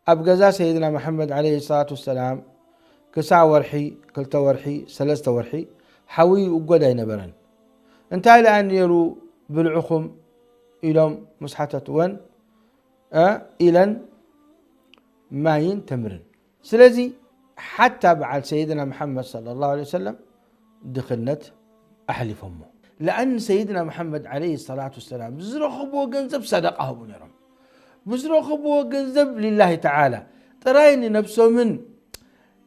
ኣብ ገዛ ሰይድና መሓመድ ዓለይሂ ሰላቱ ወሰላም ክሳዕ ወርሒ፣ ክልተ ወርሒ፣ ሰለስተ ወርሒ ሓዊ ይእጎድ ኣይነበረን። እንታይ ደኣ ነይሩ ብልዕኹም ኢሎም ምስ ሓተትወን፣ እ፣ ኢለን ማይን ተምርን። ስለዚ ሓታ በዓል ሰይድና መሓመድ ሰለላሁ ዐለይሂ ወሰለም ድኽነት ኣሕሊፎሞ። ለኣን ሰይድና መሓመድ ዓለይሂ ሰላቱ ወሰላም ዝረኽብዎ ገንዘብ ሰደቃ ህቡ ነይሮም። ብዝረኽብዎ ገንዘብ ሊላሂ ተዓላ ጥራይ ንነብሶምን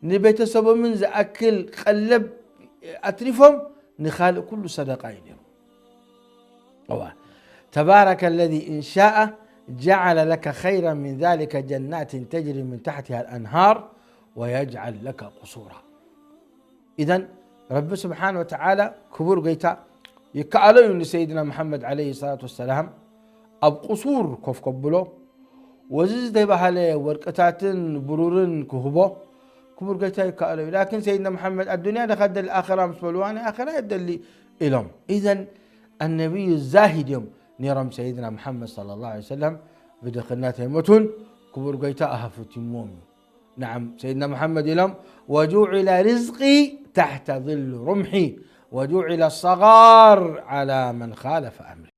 ንቤተሰቦምን ዝኣክል ቀለብ ኣትሪፎም፣ ንኻልእ ኩሉ ሰደቃ እዩ ነይሩ። እዋ፣ ተባረከ ለዚ ኢን ሻአ ጀዐለ ለከ ኸይረን ሚን ዛሊከ ጀናትን ተጅሪ ሚን ታሕቲሃ ልኣንሃር ወየጅዐል ለከ ቁሱራ። ኢዘን ረቢ ስብሓን ወተዓላ ክቡር ጎይታ ይከኣሎ እዩ ንሰይድና መሓመድ ዓለይሂ ሰላቱ ወሰላም ኣብ ቁሱር ኮፍ ከብሎ፣ ወዚ ዝተባህለ ወርቅታትን ብሩርን ክህቦ ክቡር ጎይታ ይከኣሎ እዩ። ላኪን ሰይድና መሓመድ ኣዱንያ ደኻ ደሊ ኣኸራ ምስ በልዋ ናይ ኣኸራ የደሊ ኢሎም። ኢዘን ኣነቢዩ ዛሂድ እዮም ነይሮም። ሰይድና መሓመድ ሰለላሁ ዐለይሂ ወሰለም ብድኽነት ኣይሞቱን። ክቡር ጎይታ ኣሃፍቲሞም እዩ። نعم، سيدنا محمد يلوم: وجعل رزقي تحت ظل رمحي وجعل الصغار على من خالف أمري.